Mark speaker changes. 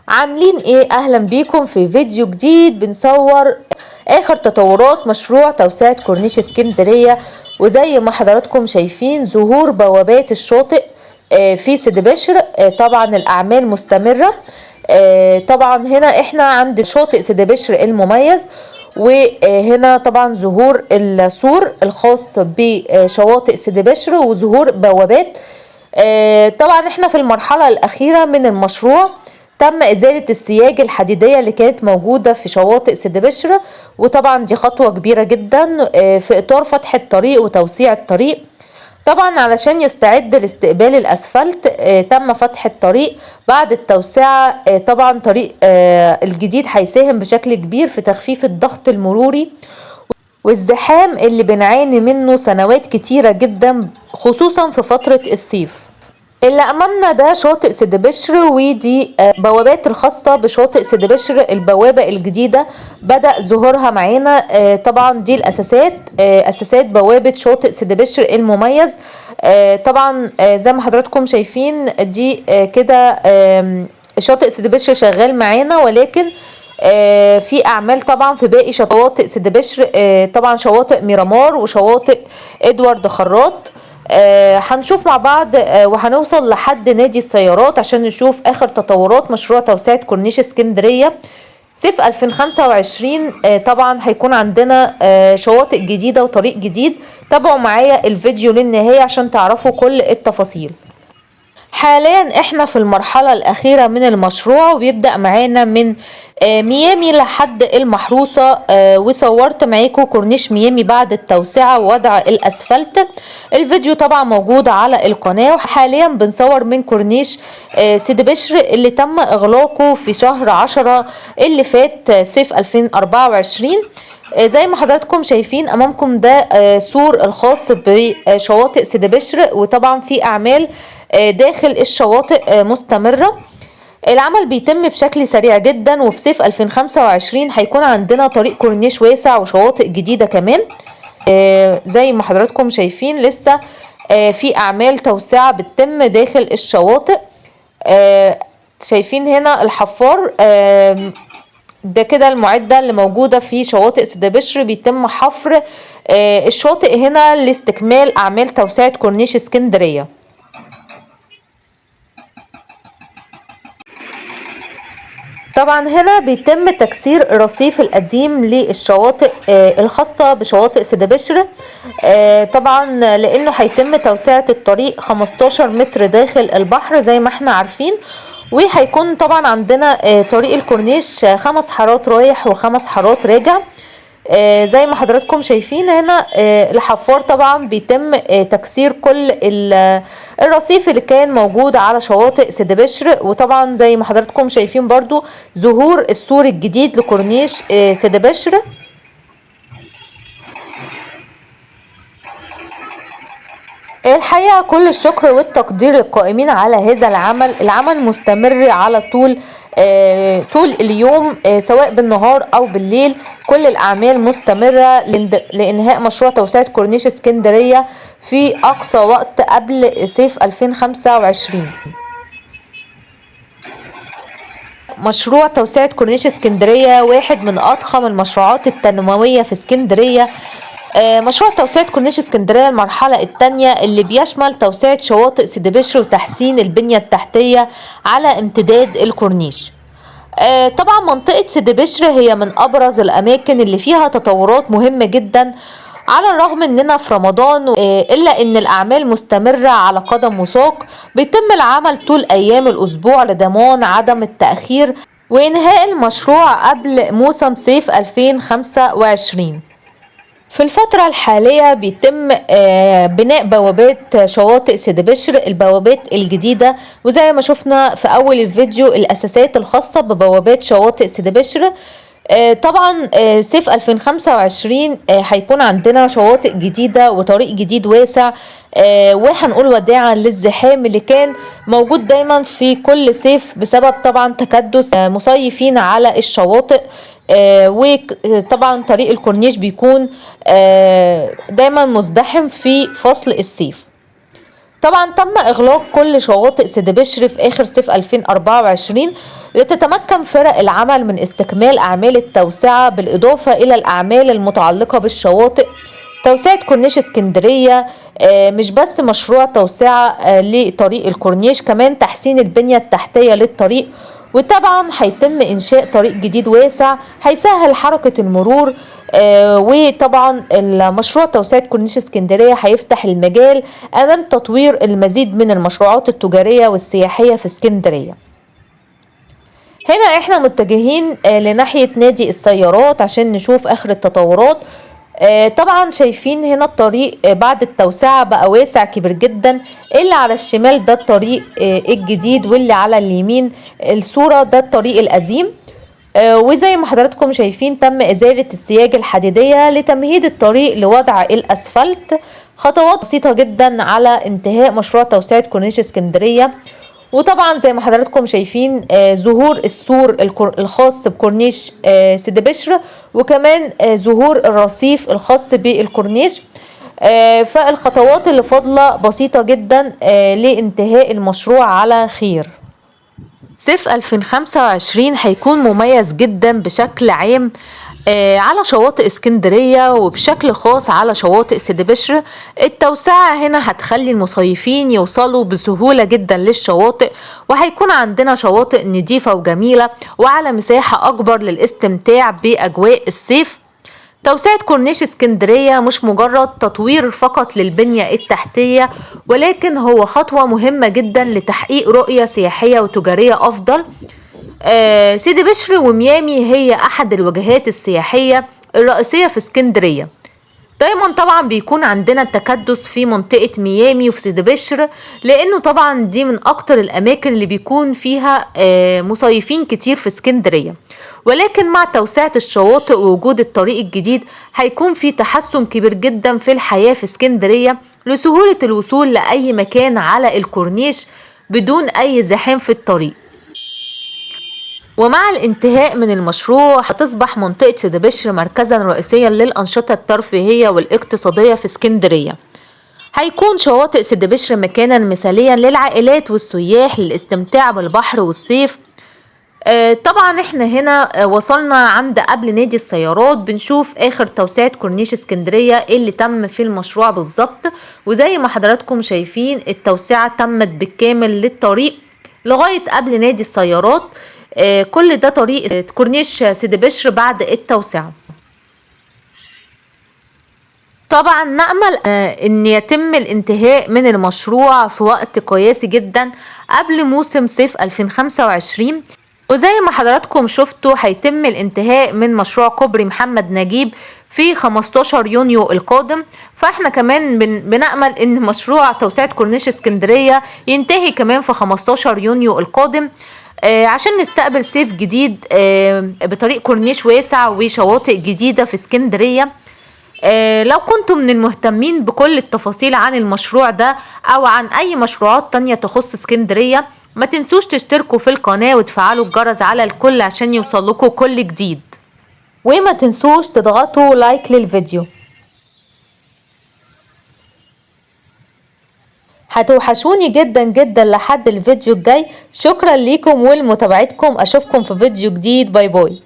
Speaker 1: عاملين ايه؟ اهلا بيكم في فيديو جديد بنصور اخر تطورات مشروع توسعة كورنيش اسكندرية. وزي ما حضراتكم شايفين ظهور بوابات الشاطئ في سيدي بشر. طبعا الاعمال مستمرة. طبعا هنا احنا عند شاطئ سيدي بشر المميز، وهنا طبعا ظهور السور الخاص بشواطئ سيدي بشر وظهور بوابات. طبعا احنا في المرحلة الأخيرة من المشروع، تم إزالة السياج الحديدية اللي كانت موجودة في شواطئ سيدي بشر، وطبعا دي خطوة كبيرة جدا في إطار فتح الطريق وتوسيع الطريق. طبعا علشان يستعد لاستقبال الأسفلت تم فتح الطريق بعد التوسعة. طبعا طريق الجديد هيساهم بشكل كبير في تخفيف الضغط المروري والزحام اللي بنعاني منه سنوات كتيرة جدا، خصوصا في فترة الصيف. اللي امامنا ده شاطئ سيدي بشر، ودي بوابات الخاصة بشاطئ سيدي بشر. البوابة الجديدة بدأ ظهورها معانا. طبعا دي الاساسات، اساسات بوابة شاطئ سيدي بشر المميز. طبعا زي ما حضراتكم شايفين دي كده شاطئ سيدي بشر شغال معانا، ولكن في اعمال طبعا في باقي شواطئ سيدي بشر، طبعا شواطئ ميرامار وشواطئ ادوارد خراط. هنشوف مع بعض، وهنوصل لحد نادي السيارات عشان نشوف اخر تطورات مشروع توسعة كورنيش اسكندرية صيف 2025. طبعا هيكون عندنا شواطئ جديدة وطريق جديد. تابعوا معايا الفيديو للنهاية عشان تعرفوا كل التفاصيل. حاليا احنا في المرحلة الأخيرة من المشروع، وبيبدأ معانا من ميامي لحد المحروسة. وصورت معاكم كورنيش ميامي بعد التوسعة ووضع الأسفلت. الفيديو طبعا موجود على القناة. وحاليا بنصور من كورنيش سيدي بشر اللي تم إغلاقه في شهر 10 اللي فات، صيف 2024. زي ما حضراتكم شايفين أمامكم ده سور الخاص بشواطئ سيدي بشر، وطبعا في أعمال داخل الشواطئ مستمرة. العمل بيتم بشكل سريع جدا، وفي صيف 2025 هيكون عندنا طريق كورنيش واسع وشواطئ جديدة كمان. زي ما حضراتكم شايفين لسه في أعمال توسعة بتتم داخل الشواطئ. شايفين هنا الحفار، ده كده المعدة اللي موجودة في شواطئ سيدي بشر، بيتم حفر الشاطئ هنا لاستكمال أعمال توسعة كورنيش اسكندرية. طبعا هنا بيتم تكسير الرصيف القديم للشواطئ الخاصة بشواطئ سيدي بشر، طبعا لانه هيتم توسعة الطريق 15 متر داخل البحر زي ما احنا عارفين، وهيكون طبعا عندنا طريق الكورنيش 5 حارات رايح و5 حارات راجع. زي ما حضراتكم شايفين هنا الحفار طبعا بيتم تكسير كل الرصيف اللي كان موجود على شواطئ سيدي بشر. وطبعا زي ما حضراتكم شايفين برضو ظهور السور الجديد لكورنيش سيدي بشر. الحقيقة كل الشكر والتقدير للقائمين على هذا العمل. العمل مستمر على طول اليوم، سواء بالنهار أو بالليل. كل الأعمال مستمرة لإنهاء مشروع توسعة كورنيش اسكندرية في أقصى وقت قبل صيف 2025. مشروع توسعة كورنيش اسكندرية واحد من أضخم المشروعات التنموية في اسكندرية. مشروع توسعة كورنيش اسكندرية المرحلة الثانية اللي بيشمل توسعة شواطئ سيدي بشر وتحسين البنية التحتية على امتداد الكورنيش. طبعا منطقة سيدي بشر هي من أبرز الأماكن اللي فيها تطورات مهمة جدا، على الرغم اننا في رمضان، الا ان الاعمال مستمرة على قدم وساق. بيتم العمل طول ايام الاسبوع لضمان عدم التأخير وانهاء المشروع قبل موسم صيف 2025. في الفترة الحالية بيتم بناء بوابات شواطئ سيدي بشر، البوابات الجديدة، وزي ما شفنا في أول الفيديو الأساسات الخاصة ببوابات شواطئ سيدي بشر. طبعا صيف 2025، هيكون عندنا شواطئ جديدة وطريق جديد واسع، وهنقول وداعا للزحام اللي كان موجود دايما في كل صيف بسبب طبعا تكدس مصيفين على الشواطئ. وطبعا طريق الكورنيش بيكون دايما مزدحم في فصل الصيف. طبعا تم إغلاق كل شواطئ سيدي بشر في آخر صيف 2024 لتتمكن فرق العمل من استكمال أعمال التوسعة، بالإضافة إلى الأعمال المتعلقة بالشواطئ. توسعة كورنيش اسكندرية مش بس مشروع توسعة لطريق الكورنيش، كمان تحسين البنية التحتية للطريق، وطبعا هيتم إنشاء طريق جديد واسع هيسهل حركة المرور. وطبعا المشروع توسعة كورنيش اسكندرية هيفتح المجال أمام تطوير المزيد من المشروعات التجارية والسياحية في اسكندرية. هنا احنا متجهين لناحية نادي السيارات عشان نشوف اخر التطورات. طبعا شايفين هنا الطريق بعد التوسعة بقى واسع كبير جدا. اللي على الشمال ده الطريق الجديد، واللي على اليمين الصورة ده الطريق القديم. وزي ما حضراتكم شايفين تم إزالة السياج الحديدية لتمهيد الطريق لوضع الأسفلت. خطوات بسيطة جدا على انتهاء مشروع توسعة كورنيش اسكندرية. وطبعا زي ما حضراتكم شايفين ظهور السور الخاص بكورنيش سيدي بشر، وكمان ظهور الرصيف الخاص بالكورنيش. فالخطوات اللي فاضلة بسيطة جدا لانتهاء المشروع على خير. صيف 2025 هيكون مميز جدا بشكل عام على شواطئ اسكندرية، وبشكل خاص على شواطئ سيدي بشر. التوسعة هنا هتخلي المصيفين يوصلوا بسهولة جدا للشواطئ، وهيكون عندنا شواطئ نظيفة وجميلة وعلى مساحة أكبر للاستمتاع بأجواء الصيف. توسعة كورنيش اسكندرية مش مجرد تطوير فقط للبنية التحتية، ولكن هو خطوة مهمة جدا لتحقيق رؤية سياحية وتجارية أفضل. سيدي بشر وميامي هي أحد الوجهات السياحية الرئيسية في اسكندرية. دايما طبعا بيكون عندنا التكدس في منطقة ميامي وفي سيدي بشر، لأنه طبعا دي من أكتر الأماكن اللي بيكون فيها مصيفين كتير في اسكندرية. ولكن مع توسعة الشواطئ ووجود الطريق الجديد هيكون في تحسن كبير جدا في الحياة في اسكندرية لسهولة الوصول لأي مكان على الكورنيش بدون أي زحام في الطريق. ومع الانتهاء من المشروع هتصبح منطقة سيدي بشر مركزا رئيسيا للأنشطة الترفيهية والاقتصادية في اسكندرية. هيكون شواطئ سيدي بشر مكانا مثاليا للعائلات والسياح للاستمتاع بالبحر والصيف. طبعا احنا هنا وصلنا عند قبل نادي السيارات، بنشوف اخر توسعة كورنيش اسكندرية اللي تم في المشروع بالظبط. وزي ما حضراتكم شايفين التوسعة تمت بالكامل للطريق لغاية قبل نادي السيارات. كل ده طريق كورنيش سيدي بشر بعد التوسعة. طبعا نأمل ان يتم الانتهاء من المشروع في وقت قياسي جدا قبل موسم صيف 2025. وزي ما حضراتكم شفتوا هيتم الانتهاء من مشروع كوبري محمد نجيب في 15 يونيو القادم. فاحنا كمان بنأمل ان مشروع توسعة كورنيش اسكندرية ينتهي كمان في 15 يونيو القادم، عشان نستقبل صيف جديد بطريق كورنيش واسع وشواطئ جديدة في اسكندرية. لو كنتم من المهتمين بكل التفاصيل عن المشروع ده او عن اي مشروعات تانية تخص اسكندرية، ما تنسوش تشتركوا في القناة وتفعلوا الجرس على الكل عشان يوصلكوا كل جديد، وما تنسوش تضغطوا لايك للفيديو. هتوحشوني جدا جدا لحد الفيديو الجاي. شكرا ليكم ولمتابعتكم، اشوفكم في فيديو جديد. bye bye.